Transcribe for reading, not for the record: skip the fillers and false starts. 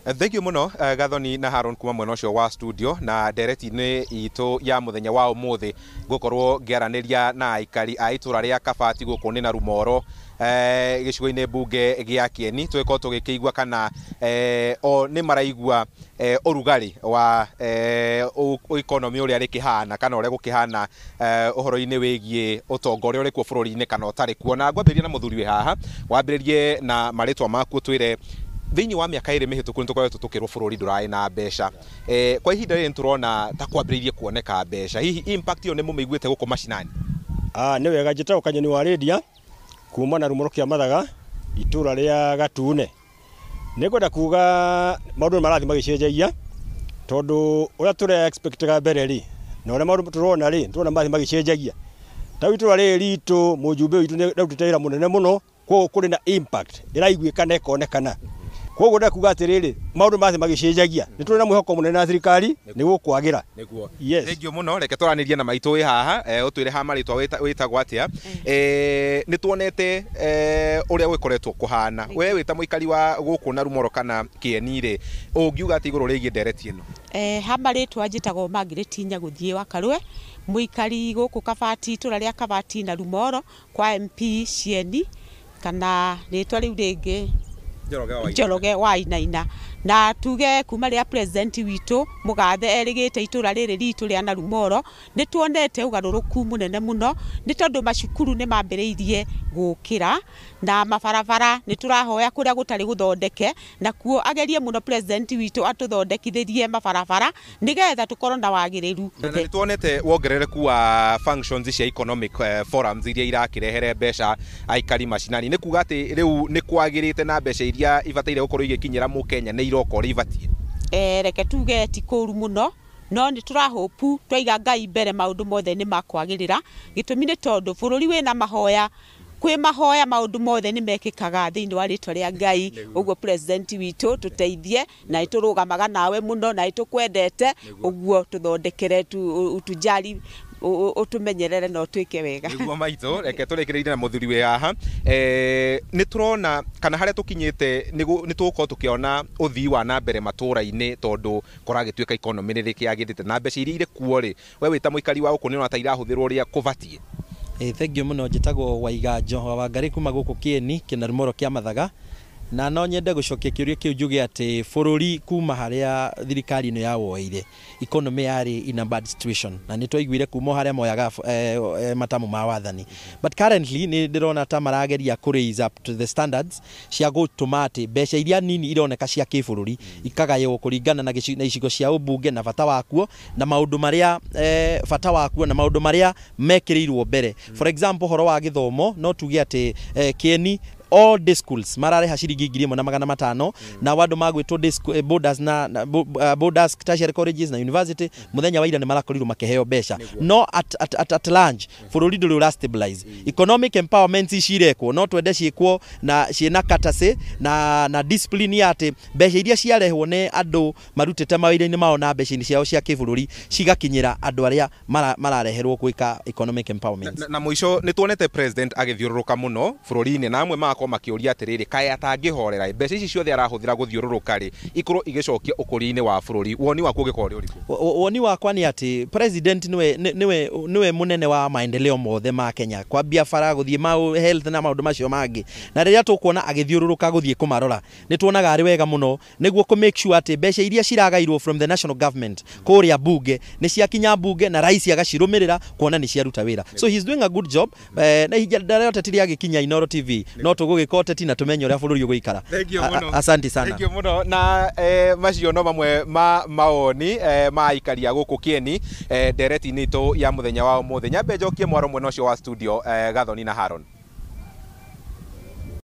Thank you muno, Gathoni na Haron kuma mwena ũcio wa studio. Na ndereti-inĩ itũ ya mũthenya wa ũmũthĩ, ngũkorwo ngĩaranĩria na aikari a itũra rĩa Kabati gũkũ nĩ na Rumoro, gĩcigo-inĩ mbunge gĩa Kĩeni, tũgĩkorwo tũgĩkĩigua kana o nĩ maraigua ũrugarĩ wa economy ũrĩa rĩkĩhana kana ũrĩa gũkĩhana ũhoro-inĩ wĩgiĩ ũtonga ũrĩa ũrĩ kuo bũrũri-inĩ kana ũtarĩ kuo. Na ngwambĩrĩria na mũthuri wĩ haha. Wambĩrĩrie na marĩtwa maku, twĩre thĩinĩ wa mĩaka 2 mĩhĩtũku nĩ tũkoretwo tũkĩrwo bũrũri ndũrarĩ na mbeca. Kwa ihinda rĩrĩ nĩtũrona ta kwambĩrĩirie kuoneka mbeca. Hihi impact ĩyo nĩ mũmĩiguĩte gũkũ macinani? Ah, nĩ wega. Njĩtagwo Kanyoni wa Rĩndia kuma na Rumoro kĩa Mathaga, itũra rĩa Gatune. Nĩ ngwenda kuga maũndũ nĩ marathiĩ magĩcenjagia, tondũ ũrĩa tũre expectaga mbere rĩ na ũrĩa maũndũ tũrona rĩ, tũrona marathiĩ magĩcenjagia. Ta rĩu itũra rĩrĩ ritũ, mũjumbe witũ nĩ arutĩte wĩra mũnene mũno, koguo kũrĩ na impact ĩraiguĩka na ĩkonekana. Koguo ndĩrenda kuga atĩrĩrĩ, maũndũ marathiĩ magĩcenjagia, nĩ tũrĩ na mwĩhoko mũnene na thirikari nĩ gũkwagĩra. Nĩguo. Yes. Thank you mũno. Reke twaranĩrie na maitũ wĩ haha. Ũtwĩre ha marĩtwa wĩtagwo atĩa. Nĩ tuonete ũrĩa gũkoretwo kũhana. We wĩ ta mũikari wa gũkũ na Rumoro kana Kĩeni rĩ, ũngiuga atĩ igũrũ rĩgiĩ ndereti ĩno? Ha marĩtwa njĩtagwo Margaret Nyagũthiĩ wa Karũe, mũikari gũkũ Kabati, itũra rĩa Kabati na Rumoro kwa MP Cieni, kana rĩtwa rĩu rĩngĩ Njoroge wa Wainaina. Njoroge wa Inaina. Na tuge kuma rĩrĩa president witũ mũgathe erĩgĩte itũra rĩrĩ ritũ rĩa Narumoro, nĩ tuonete ũgarũrũku mũnene mũno, nĩ tondũ macukuru nĩ mambĩrĩirie gũkĩra na mabarabara. Nĩ tũrahoya kũrĩa gũtarĩ gũthondeke nakuo agerie mũno president witũ atũthondekithĩrie mabarabara nĩgetha tũkorwo na wagĩrĩru. Na nĩ tuonete wongerereku wa functions cia economic forums iria irakĩrehere mbeca aikari macinani. Nĩ kuga atĩ rĩu nĩ kwagĩrĩte na mbeca iria ibataire gũkorwo igĩkinyĩra mũkenya nĩ iroka ũrĩa ibatiĩ? Reke tuge ti kũru mũno, no nĩ tũrahopu twaiga Ngai mbere maũndũ mothe nĩ makwagĩrĩra. Gĩtũmi nĩ tondũ bũrũri wĩna mahoya, kwĩ mahoya maũndũ mothe nĩ mekĩkaga thĩinĩ wa rĩtwa rĩa Ngai. Ũguo president witũ tũteithie, na nĩ tũrũgamaga nawe mũno na nĩ tũkwendete. Ũguo tũthondekere tu, utujali, ũtũmenyerere na ũtwĩke wega. Nĩguo maitũ. Reke tũrĩkĩrĩrie na mũthuri wĩ haha. Nĩ tũrona kana harĩa tũkinyĩte nĩ tũgũkorwo tũkĩona ũthii wa na mbere matũra-inĩ, tondũ kũragĩtuĩka economy nĩ rĩkĩagĩrĩte na mbeca iria irĩ kuo rĩ, we wĩ ta mũikari wa gũkũ nĩ ũrona ta irahũthĩrwo ũrĩa kũbatiĩ? Thank you mũno. Njĩtagwo Waiganjo wa Wangarĩ kuma gũkũ Kĩeni Kĩnarumoro kĩa Mathaga, na no nyende gũcokia kĩũria kĩu njuge atĩ bũrũri kuma harĩa thirikari ĩno yawoeire, economy yarĩ in a bad situation, na nĩ twaiguire kuma o harĩa moyaga matamu ma wathani, but currently nĩ ndĩrona ta marageria kũ raise up to the standards cia gũtũma atĩ mbeca iria nini ironeka cia kĩbũrũri ikagaywo kũringana na icigo cia ũmbunge na bata wakuo na maũndũ marĩa bata wakuo na maũndũ marĩa mekĩrĩirwo mbere. For example, ũhoro wa gĩthomo, no tuge atĩ Kĩeni all day schools marareha ciringi 1500, na andũ magwĩtwo day school, boarders na boarders, tertiary colleges na university, mũthenya wa ira nĩ marakorirwo makĩheo mbeca. No at large bũrũri ndũrĩ ũra stabilize. Economic empowerment ici irekwo no twende ciĩkwo na ciĩna courtesy na discipline ya atĩ mbeca iria ciarehwo nĩ andũ marutĩte mawĩra-inĩ mao na mbeca-inĩ ciao cia kĩbũrũri cigakinyĩra andũ arĩa marareherwo gwĩka economic empowerment. Na mũico, nĩ tuonete president agĩthiũrũrũka mũno bũrũri-inĩ, na amwe magakorwo makĩũria atĩrĩrĩ, kaĩ atangĩhorera, mbeca ici ciothe arahũthĩra gũthiũrũrũka rĩ, ikorwo igĩcokia ũkũria-inĩ wa bũrũri? Woni waku ũngĩkorwo ũrĩ ũrĩkũ? Woni wakwa nĩ atĩ president nĩwe mũnene wa maendeleo mothe ma Kenya, kwambia bara, gũthiĩ ma health na maũndũ macio mangĩ, na rĩrĩa tũkuona agĩthiũrũrũka gũthiĩ kũmarora, nĩ tuonaga arĩ wega mũno nĩguo kũ make sure atĩ mbeca iria ciragairwo from the national government kũrĩa bunge nĩ ciakinya bunge na rais agacirũmĩrĩra kuona nĩ ciaruta wĩra. So he's doing a good job. Na ihinda rĩa ũteti rĩagĩkinya Inooro TV no tũgũgĩka ũteti na tũmenye ũrĩa bũrũri ũgũikara. Thank you mũno. Asante sana. Thank you mũno. Na macio no mamwe ma mawoni ma aikari a gũkũ Kĩeni ndereti-inĩ itũ ya mũthenya wa ũmũthĩ. Nyambe njokie mwaro mwena ũcio wa studio, Gathoni na Haron.